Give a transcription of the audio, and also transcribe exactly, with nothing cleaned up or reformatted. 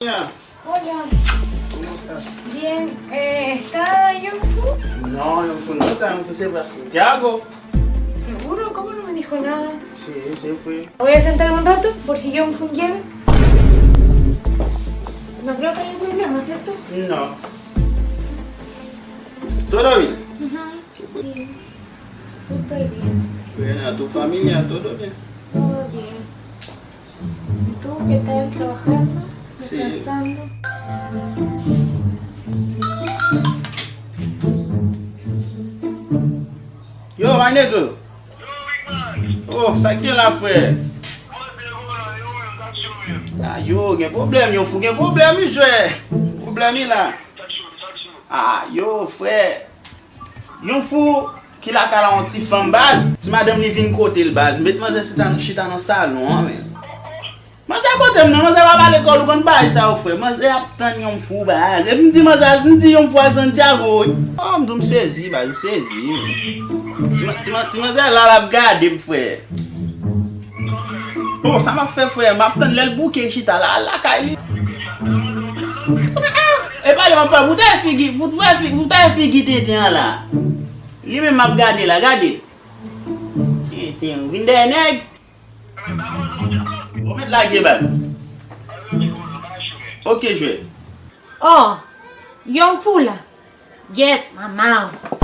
Hola. ¿Cómo estás? Bien. Eh, ¿está Yong Fu? No, Yong Fu no está, Yong Fu se fue a Santiago. ¿Seguro? ¿Cómo no me dijo nada? Sí, se fue. Voy a sentar un rato por si Yong Fu llega. No creo que haya problema, ¿cierto? No. ¿Todo bien? Ujú. Sí. Súper bien. Bien, ¿a tu familia todo bien? Todo bien. ¿Y tú qué tal trabajando? Sí. Descansando. Yo, my nigga. Oh, sa k gen la, frè? Ah, yo, gen pwoblèm, Yong Fu gen pwoblèm, wi, jwè. Pwoblèm, wi, la. Ah, yo, frè. Yong Fu ki lakay la, yon ti fanm, baz. Ti madanm li vin kote l, baz. Met manzè chita, chita nan salon an, men. Manzè kote m nan, manzè pa pale kòl, ou konn bagay sa yo, frè. Manzè ap tann Yong Fu, baz. Epi m di manzè, m di Yong Fu al Santiago, wi. Oh, m di w m sezi, baz, m sezi, men. Ti ma-, ti ma-, ti manzè la, l ap gade m, frè. Bon, sa m ap fè, frè? M ap tann lè l bouke chita la, al lakay li. E pale m ap pale, pou ta figi, pou ta figi, pou ta figi tenten an la. Li menm m ap gade la, gade. Tenten, vin dèyè nèg. Ou mèt lage, baz. Ok, jwè. Oh, Yong Fu la. Gyèt manman w.